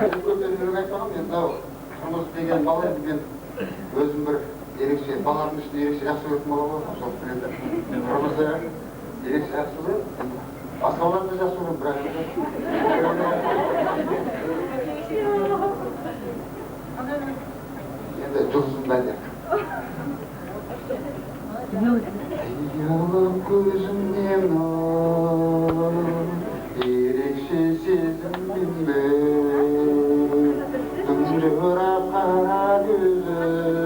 Көтерілерге айтпағам, енді мынау Қырмызы деген бала, енді мен өзім бір ерекше, балалардың ішінде ерекше жақсы көретін бала болғанмын, сол енді Қырмызы ерекше жақсы көреді, енді басқа балаларды да жақсы көремін, бірақ енді жұлдызым бәле. Қиялым көзіңнен ерекше сезіммен тұнжырап қара көзің,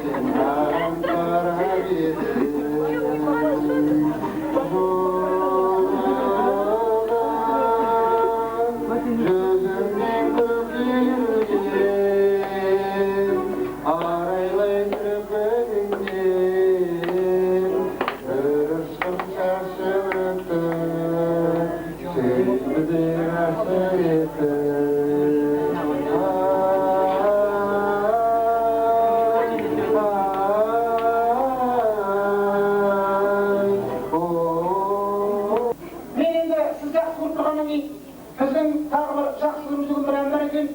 сен маған қарап едің. Жүзіңнен көтерілген арайлай кірпігіңнен бір ұшқын шашып өтті, сүйді де қасіреті. Мен енді сіз жақсы көріп тұрғаннан кейін біздің тағы бір жақсы көріп жүрген бір ән бар екен.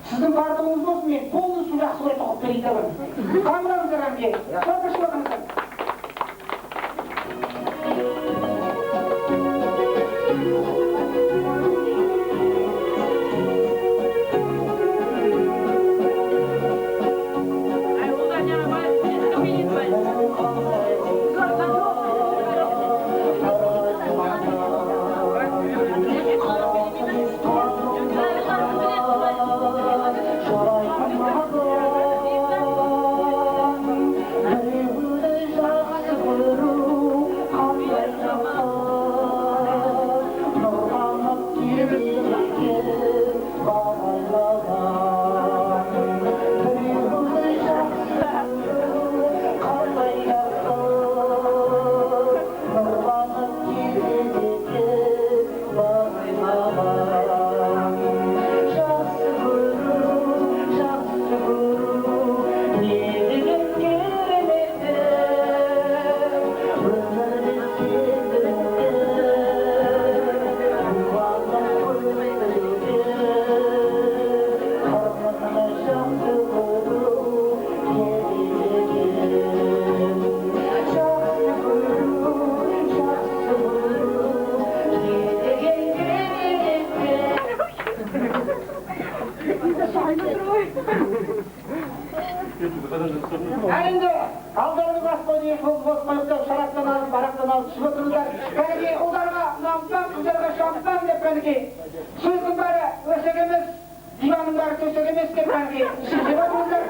Сіздің барлығыңыз болсын, мен полностью жақсы көретін қылып берейін деп. Қабылдаңыздар әнге. Қошемет етіңіздер. Енді алдарыңыз ас қой деген сол бос қойып деп шараптан алып, арақтан алып ішіп отырыңыздар. Кәнекей, ұлдарға нампан, қыздарға шампан деп кәнекей. Сөздің бәрі өсек емес, диванның бәрі төсек емес деп кәнекей. Ішіп жеп отырыңыздар.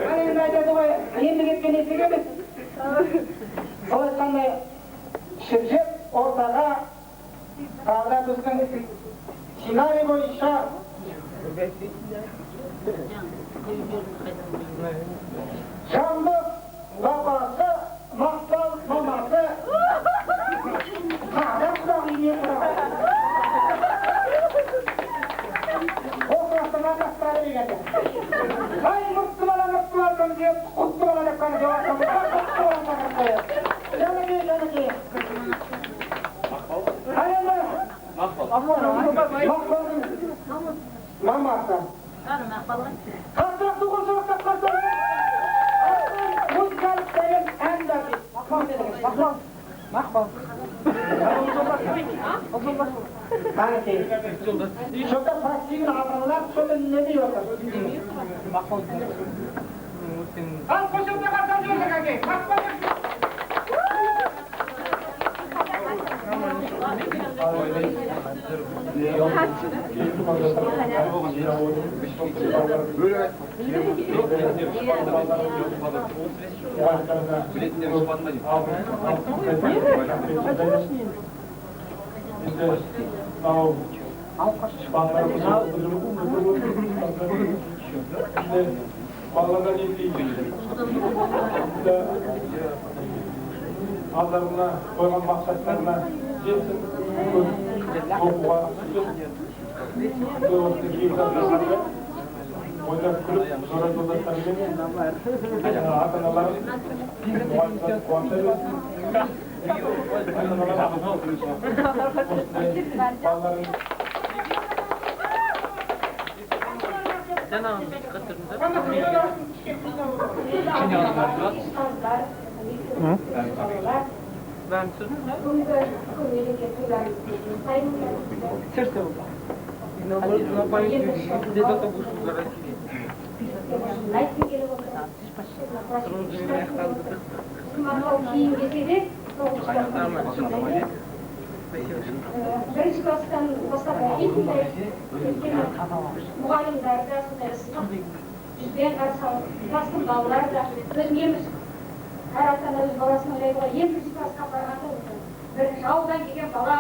Ал енді айтады ғой, еңбек еткен есек емес. Сол айтқандай, ішіп жеп, ортаға тағы да біздің сценарий бойынша Жандос бабасы, Мақпал мамасы, тағы да құдақ үйіне құдақ. Осы ағастары дегенде. Ай, мұртты бала, мұртты бала, деп, құтты бала деп қана жауап қойды. Құтты бала шақырып қояды. Жәнекей, жәнекей. Ал енді Мақпалдың мамасы. Қаттырақ қол шапалақтап қарсы алыңыз. Музыкалық сәлем ән бар дейді. Мақпал дедіңіз. Мақпал. Мақпал. Қанекей. Что-то таксині абырлап, что-то үндемей отыр. Ал қошемет қарсы алыңыз, әке. Мақпал. Балаларға не тілейміз? Алдарына қойған мақсаттарына жетсін, көп оқуға түсіп, ойнап күліп, жора жолдастарымен, ата-аналарын мұғалімдер қуанта берсін. Ата-аналар осындай балаларын Ұстаздар, мектеп балалар, бүгінгі мереке тойларыңызды кейін келсе де бірінші класстан бастап оқитындай, өйткені мұғалімдер де сондай ыстық жүзбен қарсы алып, класстың балалары да өзім ең бірінші, әр ата ана өз баласын ойлайды ғой, ең бірінші классқа барғанда бірінші ауылдан келген бала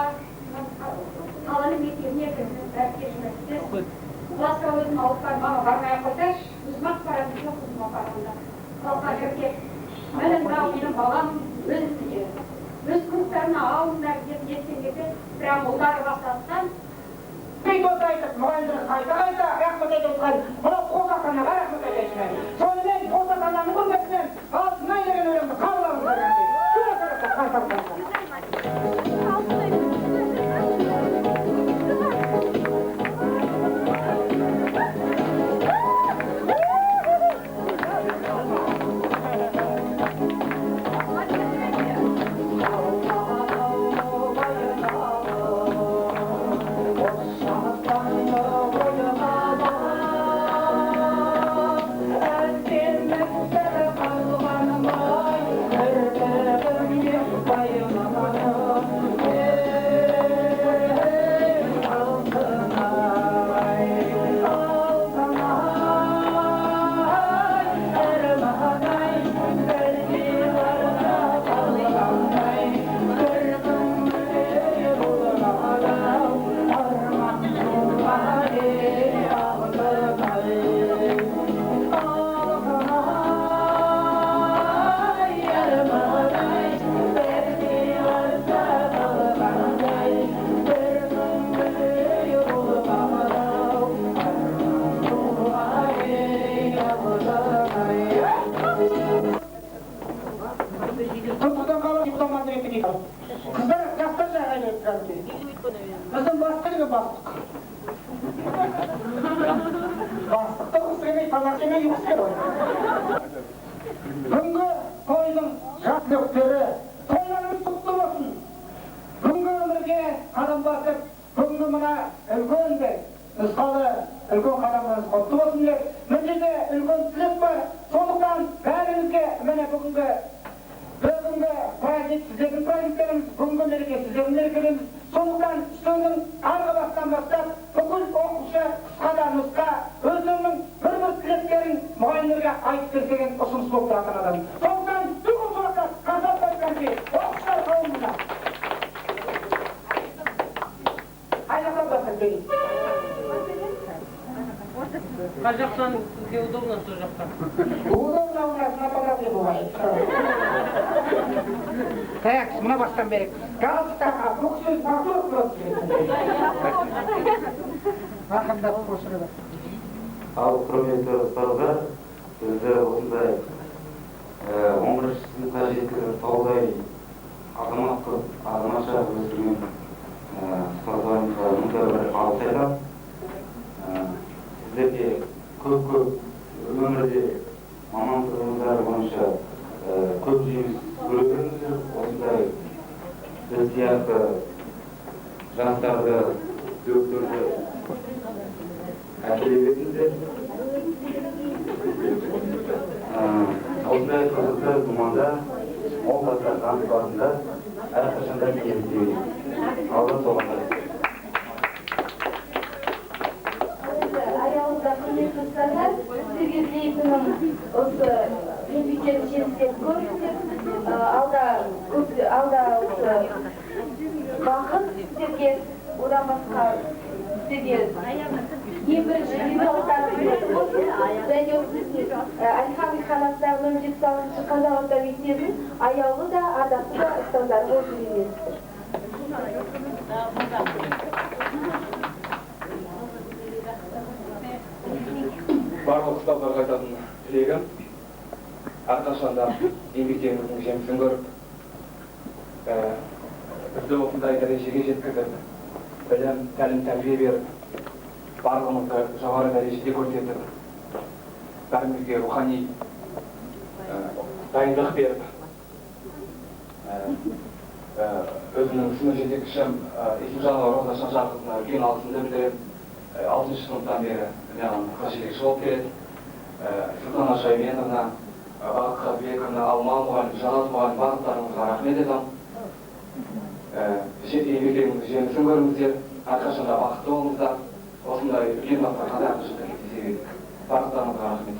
қаланың мектебіне кіргізіп бәрі классқа өзім алып барып, мама бармай ақ қойсайшы, өзім ақ барамын, жоқ өзім апарамын. Классқа кіріп келіп, міне мынау менің балам, өз кругтарына алыңдар деп неткен кезде прям ұлдары бастады. Сөйтіп айтып, мұғалімдер қайта-қайта рахмет айтып отқан мынау қос ата-анаға рахмет айтайыншы мен. Сонымен қос ата-ананың құрметінен Алтынай деген өлеңді қабыл алыңыздар. Қарсы алыңыздар. Қыздар жастар жағы айтады. Біздің бастық деген бастық. Бастықты ұқсы келмей, тамақ жемей ұйқысы келеді. Бүгінгі тойдың жас түлектері, тойларыңыз құтты болсын. Бүгінгі өмірге қадам басып, бүгінгі мына үлкен де нұсқалы үлкен қадамдарыңыз құтты болсын деп, мына жерде үлкен тілек бар. Сондықтан бәріңізге міне бүгінгі праздник сіздердің праздниктеріңіз, бүгінгі мереке сіздердің мерекелеріңіз. Сондықтан үстелдің арғы бастан бастап бүкіл оқушы қысқа да нұсқа өздерінің бір-бір тілектерін мұғалімдерге айтып берсе деген ұсыныс болып тұр ата-анадан. Сондықтан бүкіл сұрақтар қарсы алып оқушылар қауымына. Қай жақтан бастап берейін? Қай жақтан сізге удобно, сол жақтан. Удобно у нас на половине бывает. Так, мына бастан берейік. Галстук, бұл кісі повтор просто. Рахымдап қосырып. Ал, құрметті ұстаздар, бізді осындай 11 сыныпқа жеткізіп, таудай азамат қылып, азаматша өсірген ұстаздарымызға мың да бір алғыс айтамын. Сіздерге көп-көп өмірде мамандығыңыздар бойынша көп жеміс көре беріңіздер. Осындай біз сияқты жастарды, түлектерді әкеле беріңіздер. Осындай қызықты думанда, мол дастархан басында әрқашанда кездесе берейік. Алла соғандар. Құрметті ұстаздар, сіздерге тілейтінім осы еңбектердің жемістерін көріңіздер. Алда осы бақыт сіздерге, одан басқа сіздерге ең бірінші денсаулықтарыңыз болсын. Және осы біздің Әлихан Бекхан атындағы нөмір 76 қазақ орта мектебінің аяулы да, ардақты да ұстаздары болып жүргеніңіздер. Барлық ұстаздарға айтатын тілегім, әрқашанда еңбектеріңіздің жемісін көріп, бізді осындай дәрежеге жеткізіп, білім, тәлім, тәрбие беріп, барлығымызды жоғары дәрежеде көрсетіп, Бәрімізге рухани дайындық беріп, өзімнің сынып жетекшім Есімжанова Роза Шаншарқызына үлкен алғысымды білдіремін. 6-шы сыныптан бері маған класс жетекші болып келеді. Светлана Шайменовна, Бақыт Қазбековна, Алма мұғалім, Жанат мұғалім, барлықтарыңызға рахмет айтамын. Еңбектеріңіздің жемісін көріңіздер, әрқашанда бақытты болыңыздар. Осындай үлкен дастарханда әрқашанда кездесе берейік. Барлықтарыңызға рахмет.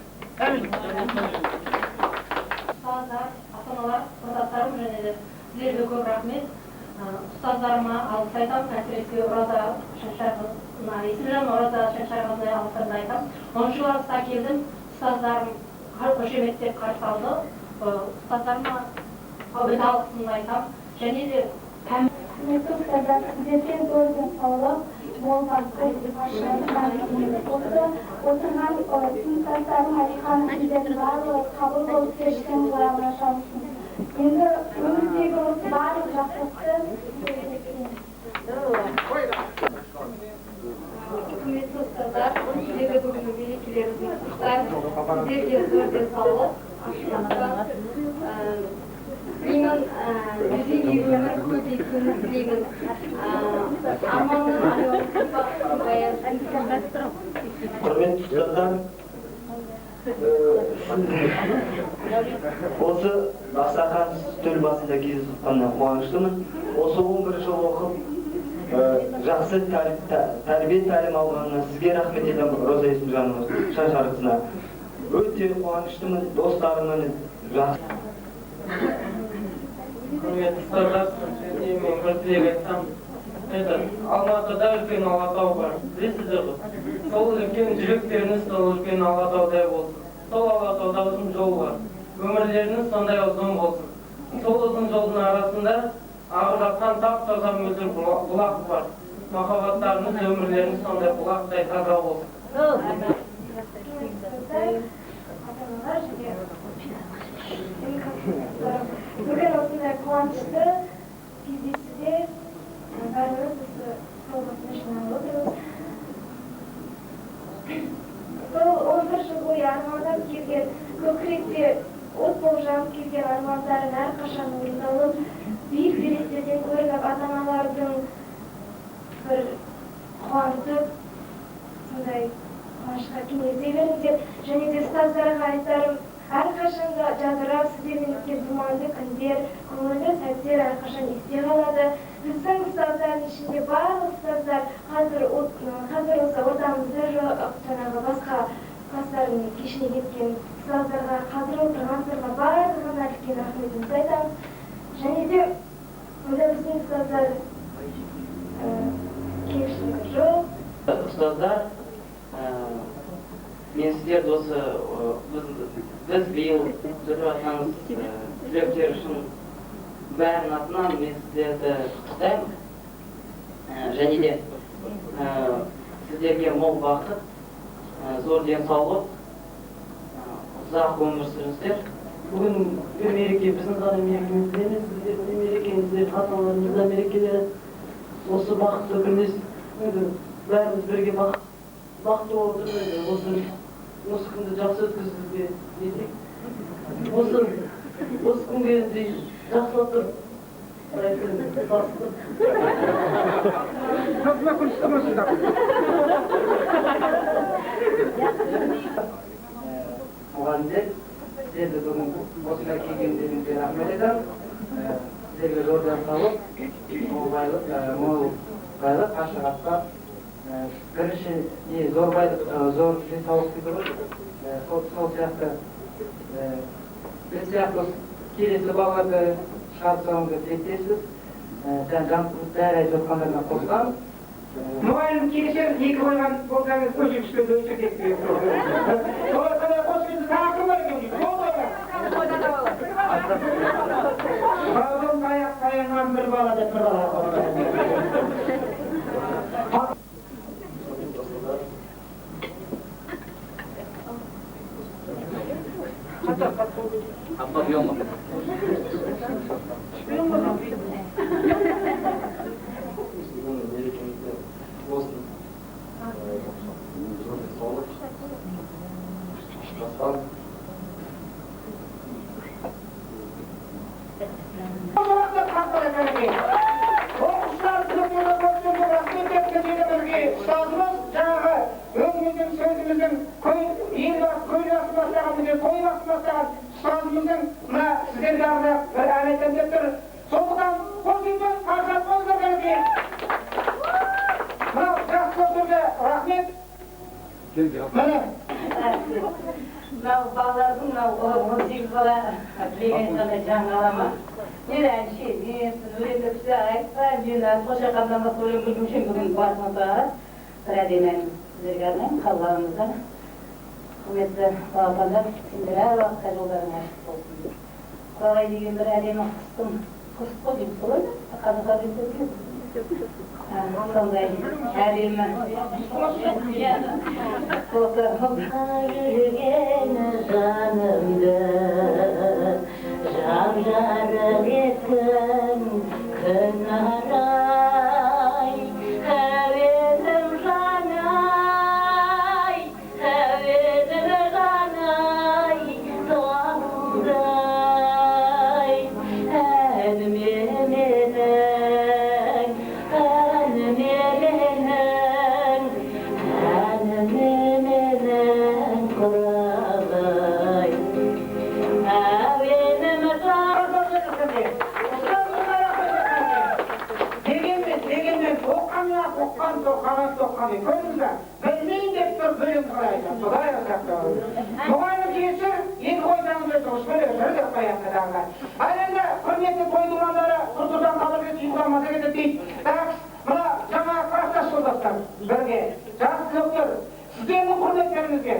Ұстаздар, ата-аналар, құрдастарым және де сіздерге көп рахмет. Ұстаздарыма алғыс айтамын, әсіресе Ораза Шаншарқызына, Есімжан Ораза Шаншарқызына алғысымды айтамын. 10 класста келдім, ұстаздарым қошеметтеп қарсы алды. Ұстаздарыма өте алғысымды айтамын. Және де құрметті ұстаздар, сіздерден зор денсаулық, мол бақыт, осы отырған сыныптастарым айтқан сөздердің барлығы қабыл болып періштенің құрамына шалсын. Енді өмірдегі осы барлық жақсылықты сіздерге тілеймін. Құрметті ұстаздар, сіздерді бүгінгі мерекелеріңізбен құттықтаймын. Сіздерге зор денсаулық, тілеймін, жүзеге өмір көбейтуін тілеймін. Арманның баян. Құрметті ұстаздар, осы дастархан үстел басында кездесіп жатқанына қуаныштымын. Осы 11 жыл оқып, жақсы тәрбие тәлім алғанына сізге рахмет етемін, Роза Есімжанова Шаншарқызына. Өте қуаныштымын, достарыммен жақсы. Құрметті ұстаздар, мен бір тілек айтсам, Алматыда үлкен Алатау бар, білесіздер ғой. Сол үлкен жүректеріңіз сол үлкен Алатаудай болсын. Сол Алатауда ұзын жол бар. Өмірлеріңіз сондай ұзын болсын. Сол ұзын жолдың арасында ағып жатқан тап-таза мөлдір бұлақ бар. Махаббаттарыңыз, өмірлеріңіз сондай бұлақтай таза болсын. Бүгін осындай қуанышты кездесуде бәріміз осы стол басына жиналып отырмыз. Сол 11 жыл бойы армандап келген, көкіректе от болып жанып келген армандарың әрқашан орындалып, биік белестерден көрініп, ата-аналардың бір қуантып, сондай қуанышқа кенелте беріңдер. Және де ұстаздарға айтарым, әрқашанда жадырап сіздермен өткен думанды күндер, көңілді сәттер әрқашан есте қалады. Біздің ұстаздардың ішінде барлық ұстаздар қазір осы ортамызда жоқ, жаңағы басқа класстардың кешіне кеткен ұстаздарға, қазір отырғандарға барлығына үлкен рахметімізді айтамыз. Және де онда біздің ұстаздар кемшілігі жоқ. Ұстаздар, мен сіздерді осы біз биыл жүріп жатқан түлектер үшін бәрінің атынан мен сіздерді құттықтаймын. Және де сіздерге мол бақыт, зор денсаулық, ұзақ өмір сүріңіздер. Бүгін бір мереке біздің ғана мерекеміз емес, сіздердің де мерекеңіздер, ата-аналарымыздың да мерекелері. Осы бақытты бірлесіп, бәріміз бірге бақытты болып отырмыз. Осы күнді жақсы өткіздік десек, осы күнге дейін жақсылап тұрып, Мұғалімдер, сіздерді бүгін осында келгендеріңізге рахмет айтамын. Сіздерге зор денсаулық, мол байлық, ашық аспан. Бірінші не зор байлық, зор денсаулық дейді ғой. Сол сияқты біз сияқты келесі балаларды шығарып салуға тілектеспіз. Бәрі айтып жатқандарына қосыламыз. Мұғалім кешір, екі қойған болсаңыз өшіргішпен өшір деп солай қалай қосып тағы кім бар екен дейді. Болды ғой. Таяқ таянған бір бала деп бір бала қосты. Бүгін мерекемізде болсын. Зор денсаулық, Жастан. Оқушылар рахмет, ұстазымыз жаңағы өзіміздің сөзіміздің ел көл басын бастаған, той басын бастаған ұстазымыздың мына сіздерге арнап бір ән айтамын деп тұр. Сондықтан қол жетпес қарсы алып қойыңыздар. Мынау жас түлектерге рахмет. Міне мынау балалардың, мынау 18 бала тілек айтқанда жан қалама. Мен әнші емеспін, өлең де айтпаймын. Мен Қошақаннан басқа өлең білмеуші. Бүгін басыма бір әдемі ән сіздерге арнаймын. Қабыл. Құрметті балапандар, сендер әр уақытта жолдарың ашық болсын. Құралай деген бір әдемі құстың, құс қой дейміз, солай ма? Қазақша сондай әдемі жүрген жанымды жап жарық еткен күн арай, әуенім жанай, әуенім жанай, таңдай әніме менің, әніме менің, әніме менің құралай, әуенім. Дегенмен оққанға оққан, тоққанға тоққан. Көрдіңіз бе, білмеймін деп тұрып өлең қалай айтады? Құдай сақтасын. Мұғалім кешір, енді қойсаңыз өтініш деп қояды тағы. Ал енді, құрметті той думандары, тұрдан хабар кетсе, ұйқыдан маза кетеді дейді. Так, мына жаңа класстас жолдастар, бірге жас түлектер, сіздердің құрметтеріңізге